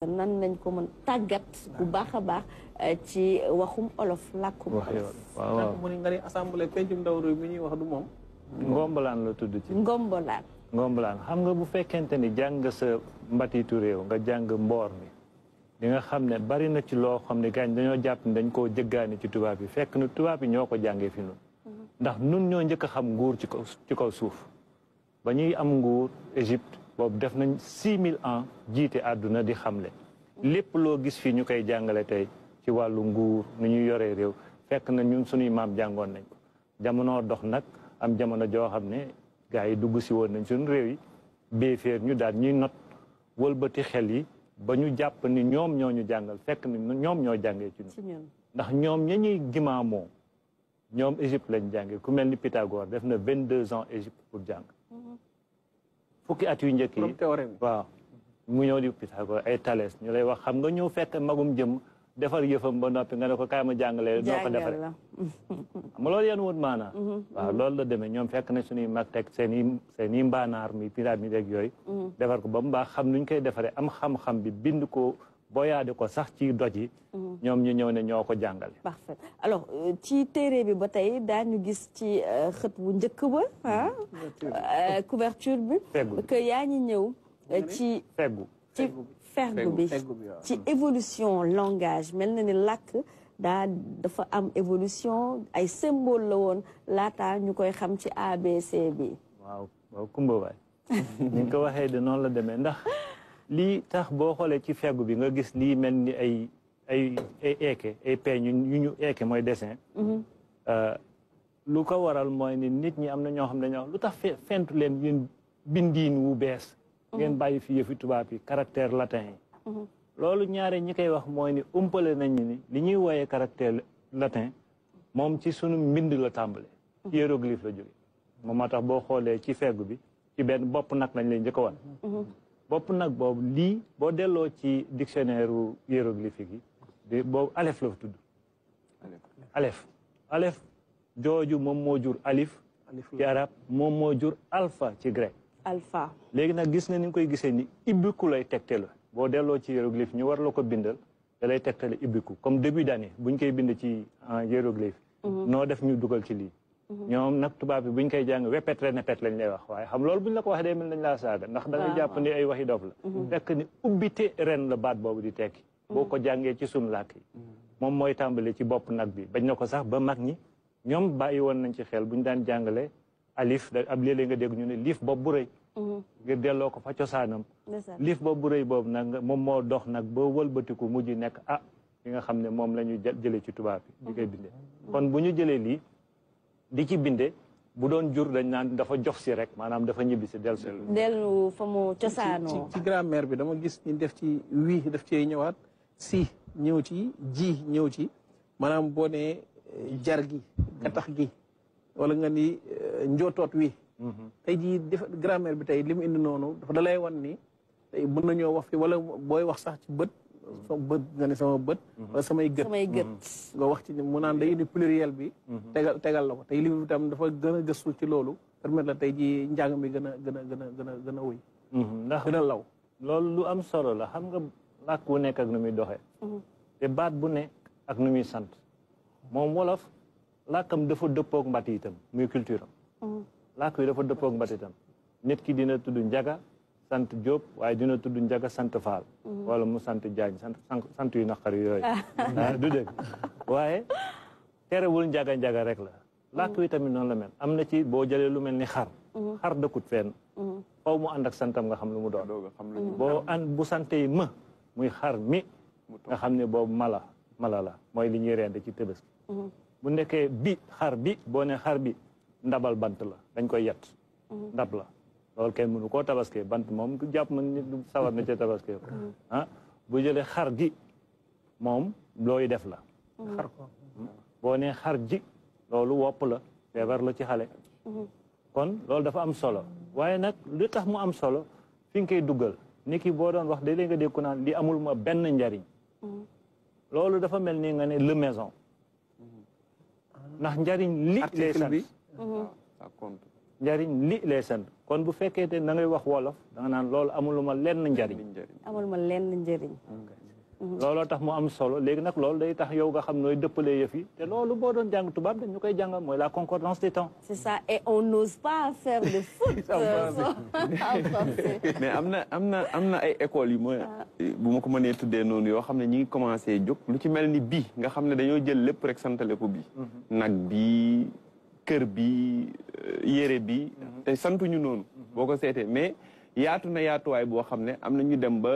nan lañ ko mën tàggat bu baax a baax ci waxum olof làkkum olof. waaw mu ne nga ni assemblée pencum ndaw réew mi ñuy wax du moom. ngombalaan la tudd ci. ngombalaan. ngombalaan xam nga bu fekkente ni jàng sa mbatiitu réew nga jàng mboor mi di nga xam ne bari na ci loo xam ne gaañ dañoo jàpp ne dañ koo jëggaani ci tubaab yi fekk na tubaab yi ñoo ko jàngee fi nun ndax nun ñoo njëkk a xam nguur ci kaw suuf ba ñuy am nguur Égypte boobu def nañ 6000 ans jiite àdduna di xamle lépp loo gis fii ñu koy jàngale tey ci wàllu nguur nu ñuy yoree réew fekk na ñun suñuy maam jàngoon nañ ko jamono dox nag am jamono joo xam ne gars yi dugg si woon nañ suñu réew yi béeféer ñu daal ñuy not wëlbati xel yi ba ñu jàpp ni ñoom ñoo ñu jàngal fekk ni ñoom ñoo jàngee ci ñun ndax ñoom ña ñuy gimaamoo ñoom Égypte lañ jàngee ku mel ni Pythagore def na 22 ans Égypte pour jàng fukki at yu njëkk yi waaw mu ñëw di Pythagore ay Thalès ñu lay wax xam nga ñëw fekk magum jëm defar yëfam ba noppi nga ne ko kaay ma jàngalee noo ko defaree xam nga loolu yéen wut maanaa waaw loolu la demee ñoom fekk na suñuy mag teg seen i mbaanaar mi pyramide ak yooyu defar ko ba mu baax xam nuñ koy defaree am xam-xam bi bind ko boyaade ko sax ci doj yi ñoom ñu ñëw ne ñoo ko jàngale parfait alors ci téere bi ba tey daañu gis ci xët bu njëkk ba couverture bi que yaa ngi ñëw ci fergu bi ci évolution langage mel na ni làkk dafa am évolution ay symbole la woon laata ñu koy xam ci ABC bi waaw kumba waay ni nga ko waxee de noonu la demee ndax lii tax boo xoolee ci feggu bi nga gis lii mel ni ay eeke ay peñ yu ñu eeke mooy dessin lu ko waral mooy ni nit ñi am na ñoo xam ne dañoo lu tax fentu leen yéen bindiin wu bees ngeen bàyyi fi yëfi tubaab yi caractère latin yi loolu ñaare ñi koy wax mooy ni umpale nañ ni li ñuy wooyee caractère latin moom ci sunu mbind la tàmbale ci hiéroglyphe la jóge moom moo tax boo xoolee ci feggu bi ci benn bopp nag lañ lay njëkk a wan bopp nag boobu lii boo delloo ci dictionnaire u hiéroglyphique yi boobu alef la fa tudd alef jooju moom moo jur alif ci arab moom moo jur alpha ci grec alpha léegi nag gis nga ni nga koy gisee ni ibbiku lay tegtale boo delloo ci hiéroglyphe ñu war la ko bindal da lay tegtale ibbiku comme début d'année buñ koy bind ci hiéroglyphe noo def ñu dugal ci lii ñoom nag tubaab bi buñ koy jàng wepet renepet lañ lay wax waaye xam loolu buñ la ko waxee day mel nañ laa saaga ndax da ngay jàpp ni ay waxi dof la fekk ni ubbite ren la baat boobu di tekki boo ko jàngee ci sunu làkk yi moom mooy tàmbali ci bopp nag bi bañ na ko sax ba mag ñi ñoom bàyyi woon nañ ci xel buñ daan jàngale alif da ab léeg-léeg nga dégg ñu ne liif bopp bu rëy ngir delloo ko fa cosaanam liif bopp bu rëy boobu nag moom moo dox nag ba wëlbatiku mujj nekk li nga xam ne moom la ñu jëlee ci tubaab bi di koy bindee kon bu ñu jëlee lii di ci binde bu doon jur dañ naan dafa jox si rek maanaam dafa ñibbi si dellu fa mu cosaanoo ci grammaire bi dama gis ñu def ci wii daf cee ñëwaat si ñëw ci ji ñëw ci maanaam boo nee jar gi gattax gi wala nga ni njootoot wi tey jii grammaire bi tey li mu indi noonu dafa dalay wan ni tey mën nañoo wax fi wala booy wax sax ci bët sama bët nga ne sama bët wala samay gët nga wax ci ni mu naan day indi pluriel bi tegal la ko tey li mu itam dafa gën a gëstu ci loolu permettre la tey jii njàng mi gën a wëy ndax gën a law loolu lu am solo la xam nga làkk wu nekk ak nu muy doxee te baat bu nekk ak nu muy sant moom wolof làkkam dafa dëppook mbat itam muy culture am làkk yi dafa dëppook mbat itam nit ki dina tudd njaga sant Diop waaye dina tudd njaga sant Faal wala mu sant Jaañ sant yu naqari yooyu du dégg waaye terewul njaga rek la làkk wi tamit noonu la mel am na ci boo jëlee lu mel ni xar dëkkut fenn faw mu ànd ak santam nga xam lu mu doon boo bu sante yi muy xar mi nga xam ne boobu mala la mooy li ñuy rend ci Tabaski bu nekkee bi xar bi boo ne xar bi ndabal bant la dañ koy yett ndab la loolu kenn mënu koo tabaskee bant moom du jàpp man nit du sawar na ca tabaskee bu jëlee xar gi moom looy def la xar ko boo nee xar ji loolu wopp la feebar la ci xale kon loolu dafa am solo waaye nag li tax mu am solo fi nga koy duggal ni ki boo doon wax da léegi nga dégg ko naan li amul ma benn njariñ loolu dafa mel ni nga ne le maison ndax njariñ li lay sant njariñ li lay sant kon bu fekkee te na ngay wax wolof da nga naan loolu amuluma lenn njariñ amuluma lenn njariñ looloo tax mu am solo léegi nag loolu day tax yow nga xam nooy dëppalee yëf yi te loolu boo doon jàng tubaab dañ ñu koy jàngal mooy la concordance des temps. c'est ça et on n'ose pas faire de faute mais am na ay écoles yu ma bu ma ko mënee tuddee noonu yoo xam ne ñi ngi commencé jóg lu ci mel ni bii nga xam ne dañoo jël lépp rek santale ko bii nag bi kër bi yére bi te santuñu noonu boo ko seetee mais yaatu na yaatuwaay boo xam ne am na ñu dem ba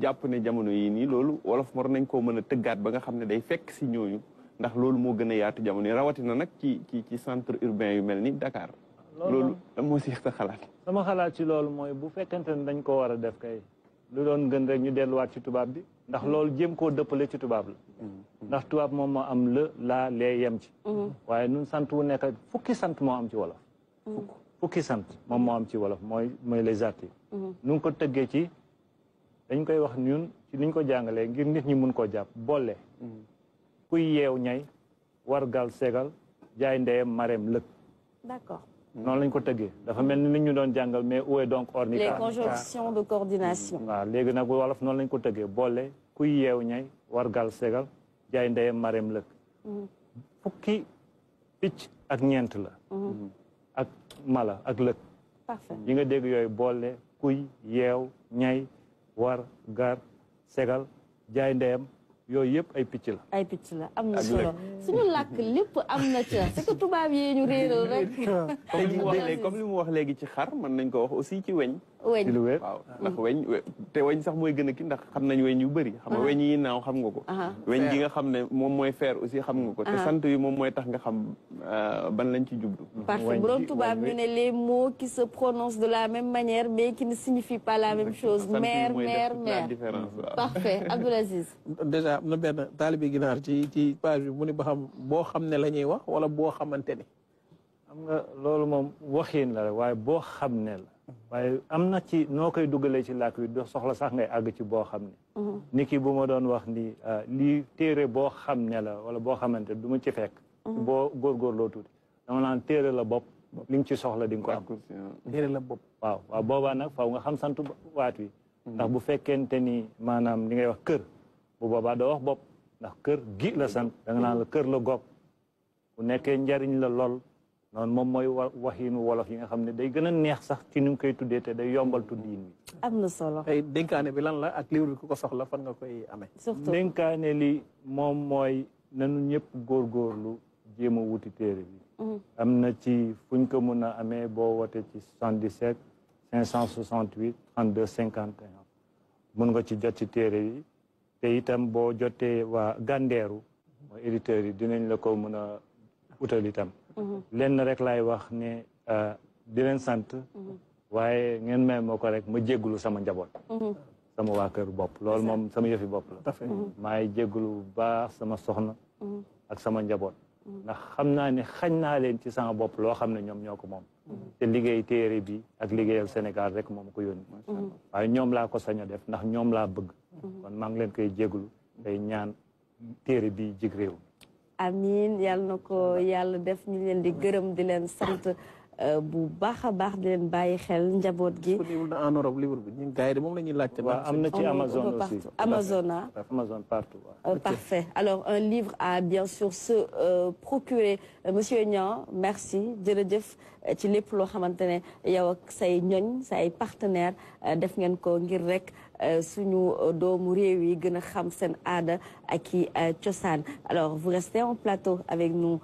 jàpp ne jamono yi nii loolu wolof war nañ koo mën a tëggaat ba nga xam ne day fekk si ñooñu ndax loolu moo gën a yaatu jamono yi rawatina nag ci centre urbain yu mel ni Dakar. loolu la moo si sa xalaat. sama xalaat ci loolu mooy bu fekkente ne dañ ko war a def kay lu doon gën rek ñu delluwaat ci tubaab bi ndax loolu jéem koo dëppale ci tubaab la. ndax tubaab moom moo am laa lee yem ci. waaye nun sant wu nekk fukki sant moo am ci wolof. fukki sant moom moo am ci wolof mooy les articles nu ngi ko tëggee ci dañ koy wax ñun ci niñ ko jàngalee ngir nit ñi mun koo jàpp boole kuy yeew ñay wargal segal jaay ndeyam mareem lëg d'accord noonu lañ ko tëggee dafa mel ni ñu doon jàngal mais où est donc ornica les conjonctions de coordination waaw léegi nag wolof noonu lañ ko tëggee boole kuy yeew ñay wargal segal jaay ndeyam mareem lëg fukki picc ak ñeent la ak mala ak lëg parfait yi nga dégg yooyu boole kuy yeew ñay war gar segal jaay ndeyam yooyu yëpp ay picc la ay picc la am na solo suñu làkk lépp am na ci c'est que tubaab yi ñu réeral rek comme li mu wax léegi ci xar mën nañ ko wax aussi ci weñ weñ lu wér waaw ndax weñ te weñ sax mooy gën a kii ndax xam nañ weñ yu bëri xam nga weñ yi naaw xam nga ko weñ gi nga xam ne moom mooy fer aussi xam nga ko te sant yi moom mooy tax nga xam ban lañ ci jublu parfait bu doon tubaab ñu ne les mots qui se prononcent de la même manière mais qui ne signifient pas la même chose mère parfait Abdoul Aziz déjà am na benn taalibi ginaar ci page bi mu ni ba xam boo xam ne la ñuy wax wala boo xamante ni xam nga loolu moom waxiin la rek waaye boo xam ne la waaye am na ci noo koy dugalee ci làkk wi do soxla sax ngay àgg ci boo xam ne ni ki bu ma doon wax ni lii téere boo xam ne la wala boo xamante du ma ci fekk boo góorgóorloo tuuti dama naan téere la bopp li nga ci soxla di nga ko am téere la bopp waaw boobaa nag faaw nga xam sant waat wi ndax bu fekkente ni maanaam li ngay wax kër bu boobaa doo wax bopp ndax kër gi la sant da nga naan la kër la gopp bu nekkee njariñ la lool noonu moom mooy waxiinu wolof yi nga xam ne day gën a neex sax ci ni nga koy tuddee te day yombal tuddiin wi am na solo tey dénkaane bi lan la ak livre bi ku ko soxla fan nga koy amee surtout dénkaane li moom mooy nanu ñëpp góorgóorlu jéem a wuti téere bi am na ci fuñ ko mun a amee boo wote ci 77 568 32 51 mun nga ci jot ci téere yi te itam boo jotee waa Gàndeeru mooy éditeurs yi dinañ la ko mën a utal itam lenn rek laay wax ne di leen sant waaye ngeen may moo ko rek ma jéggulu sama njaboot sama waa kër bopp loolu moom sama yëfi bopp la maay jéggulu bu baax sama soxna ak sama njaboot ndax xam naa ne xañ naa leen ci sama bopp loo xam ne ñoom ñoo ko moom te liggéey téere bi ak liggéeyal Sénégal rek moom ko yónni waaye ñoom laa ko sañ a def ndax ñoom laa bëgg kon maa ngi leen koy jéggulu tey ñaan téere bi jig réew amiin yàlla na ko yàlla def ñu leen di gërëm di leen sant bu baax a baax di leen bàyyi xel njaboot gi. disponible na en Europe livre bi ñun gars yi de moom la ñuy laajte. waaw am na ci Amazon aussi. Amazon Amazon partout. Parfait. Alors un livre à bien sûr se procurer monsieur Niang merci jërëjëf ci lépp loo xamante ne yow ak say ñoñ say partenaires def ngeen ko ngir rek suñu doomu réew yi gën a xam seen aada ak i cosaan. Alors vous restez en plateau avec nous